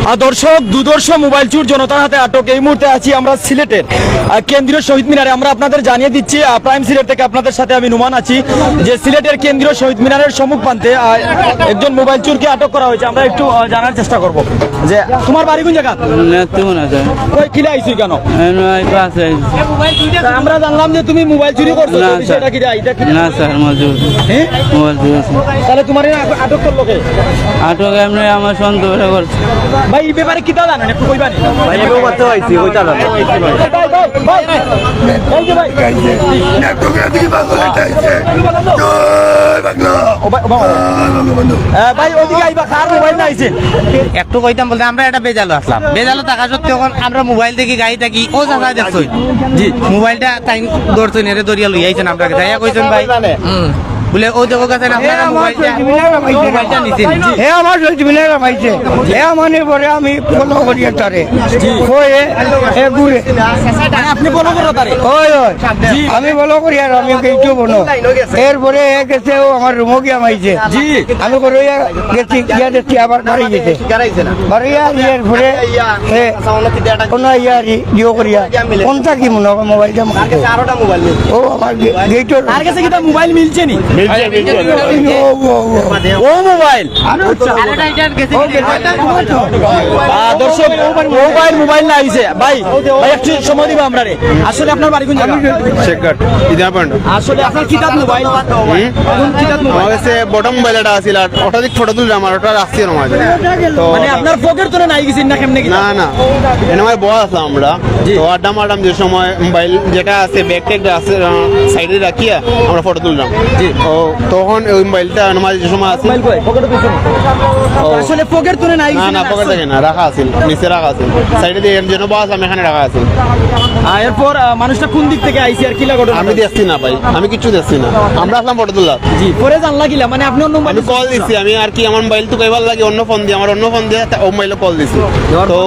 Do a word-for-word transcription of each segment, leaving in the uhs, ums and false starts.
আহ, দর্শক, দুর্ধর্ষ মোবাইল চুর জনতার হাতে আটক। এই মুহূর্তে আছি আমরা সিলেটের, আহ, কেন্দ্রীয় শহীদ মিনারে। আমরা আপনাদের জানিয়ে দিচ্ছি, আহ, প্রাইম সিলেট থেকে আপনাদের সাথে আমি নুমান আছি, যে সিলেটের কেন্দ্রীয় শহীদ মিনারের সম্মুখ প্রান্তে, আহ, একজন মোবাইল চুরকে আটক করা হয়েছে। আমরা একটু, আহ, জানার চেষ্টা করব যে তোমার বাড়ি কোন জায়গা? না, তেমন আছে। কই কিলা আইছো কেন? এমনি আইছি, বাসে আইছি। তা আমরা জানলাম যে তুমি মোবাইল চুরি করছো, না, তো বিষয়টা স্যার। কি রে? এটা কি? না, স্যার, মজুর। হ্যাঁ? মজুর আছে। তাহলে তোমার এই আটক, আটক করলো কে? আটক এমনি আমার সন্দেহ করে করছে। ভাই, এই ব্যাপারে কিতা জানেন? একটু কইবা নি? ভাই, আমি করতে পারছি, ওইটা না। ভাই, ভাই, ভাই। এই যে ভাই। ও ভাই, ও ভাই। আহ, ভাই, ওদিকে আইবা, কার মোবাইল না আইছে? একটু কইতাম বলতে, আমরা একটা বেজালো আসলাম। বেজালো থাকা সত্ত্বেও এখন আমরা মোবাইল দেখি, গাড়ি থাকি, ও চাচা দেখছইন। জি। মোবাইলটা তাইন ধরছইন, এরে ধরিয়া লই আইছইন আপনাকে। যাইয়া কইছইন, "ভাই।" হুম। বলে, "ও দেখো কাছে না, আপনারা মোবাইলটা, মোবাইলটা নিছেন।" জি। হে আমার শহীদ মিনার আমাইছে। হে আমানে পরে আমি ফলো করি তারে। জি। কই এ, এ ঘুরে। মানে আপনি ফলো করো তারে? ওই, ওই। জি। আমি ফলো করি আর আমি গেইটো বনো। এরপরে এ গেছে, ও আমার রুমো গিয়া মাইছে। জি। আমি করে গেছি, গিয়া দেখছি আবার বাড়ি গেছে। বাড়ি আর এরপরে এ, কোনো ইয়ারি, ইয়ে করিয়া, কোনটা কি মনে হয় মোবাইলটা মারছে? ও আমার গে-, গেইটর তার কাছে কিতা মোবাইল মিলছে নি? মিলছে, মিলছে। ও, ও, ও। ও মোবাইল। আচ্ছা। আহ, দর্শক, মোবাইল, মোবাইল না আইছে। ভাই, ভাই, একটু সময় দিবা আমরারে। আসলে আপনার বাড়ি কোন জায়গা? শেখঘাট, ইদাপান্ড। আসলে আপনার কিতাত মোবাইল? হুম? কোন কিতাত মোবাইল? আমার কাছে বটম মোবাইল একটা আছিল, আর ওটা দিক ফটো তুললাম, আর ওটা রাখছি ওর মাঝে। তো মানে আপনার পকেট তো নাই গেছে না, কেমনে কি? না, না, এনে আমার বস আসলাম আমরা। জি। তো আড্ডা মারলাম যে সময় মোবাইল যেটা আছে, ব্যাগ ট্যাগ আছে, আহ, সাইডে রাখিয়া আমরা ফটো তুললাম। জি। ও, তখন ওই মোবাইলটা আমার যে সময় আছে। মোবাইল কই? পকেটে তো ছিল। ও। আসলে পকেট তো নাই না, গেছে না, না, পকেট থেকে না, রাখা আছে, নিচে রাখা আছে। সাইডে দিয়ে যেন বস, আমি এখানে রাখা আছে। আর এরপর, আহ, মানুষটা কোন দিক থেকে আইছে আর কিলা ঘটনা? আমি দেখছি না ভাই, আমি কিচ্ছু দেখছি না। আমরা আসলাম ফটো তুললাম। জি, পরে জানলা কিলা? মানে আপনি অন্য আমি মোবাইল কল দিছি, আমি আর কি আমার মোবাইল তো কইবার লাগে অন্য ফোন দিয়ে, আমার অন্য ফোন দিয়ে তা-, ও মোবাইলে কল দিছি। তো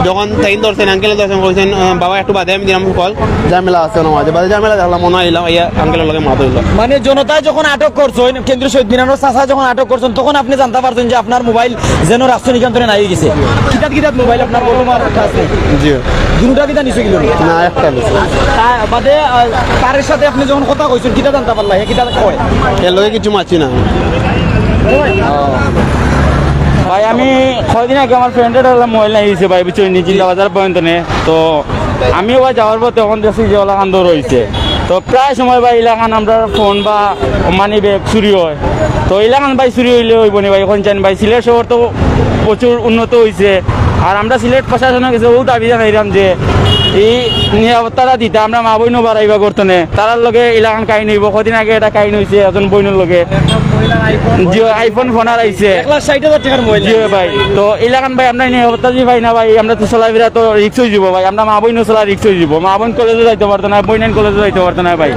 যখন তাইন ধরছেন, আঙ্কেল ধরছেন, কইছেন, "আহ, বাবা একটু বাদে আমি দিলাম কল, ঝামেলা আছে ওর মাঝে।" বাদে ঝামেলা দেখলাম, মনে হয় আইলাম, আইয়া আঙ্কেলের লগে মাত হইলো। মানে জনতায় যখন আটক করছেন, কেন্দ্রীয় শহীদ মিনারর চাচা যখন আটক করছেন, তখন আপনি জানতে পারছেন যে আপনার মোবাইল যেন রাখছেন, এখান থেকে নাই গেছে। কিতাত কিতাত মোবাইল আপনার বর্তমান আছে? জি। দুটা কিতা নিছে কিলো? না, একটা নিছে। তা বাদে, আহ, তার সাথে আপনি যখন কথা কইছেন, কিতা জানতে পারলা? হে কিতা কয়? এর লগে কিছু মাছি না। ভাই, আমি কয়দিন আগে আমার ফ্রেন্ডের একটা মোবাইল নাই দিছে ভাই, বুঝছো নি, জিন্দাবাজার পর্যন্ত নে। তো আমি ওই যাওয়ার পথে তখন দেখছি যে ওলাখান দৌড় হইছে। তো প্রায় সময় ভাই এলাকান আমরা ফোন বা মানি ব্যাগ চুরি হয়। তো এলাকান ভাই চুরি হইলে হইব নি ভাই, এখন জানি ভাই সিলেট শহর তো প্রচুর উন্নত হইছে। আর আমরা সিলেট প্রশাসনের কাছে ও দাবি জানাইলাম যে এই নিরাপত্তাটা দিতে আমরা মা বইনও বাড়াইবা করতে নে। তারার লগে এলাকান কাহিনী হইব, কদিন আগে এটা কাহিনী হইছে একজন বইনের লগে। জি, iPhone ফোন আর আইছে। এক লাখ ষাট হাজার টাকার মোবাইল। জি ভাই, তো এলাকান ভাই আমরা নিরাপত্তা যদি পাই না ভাই, আমরা তো চলাফেরা তো রিস্ক হয়ে যাবো ভাই, আমরা মা বইনও চলা রিস্ক হয়ে যাবো, মা বইন কলেজে যাইতে পারতো না, বইনাইন কলেজে যাইতে পারতো না ভাই।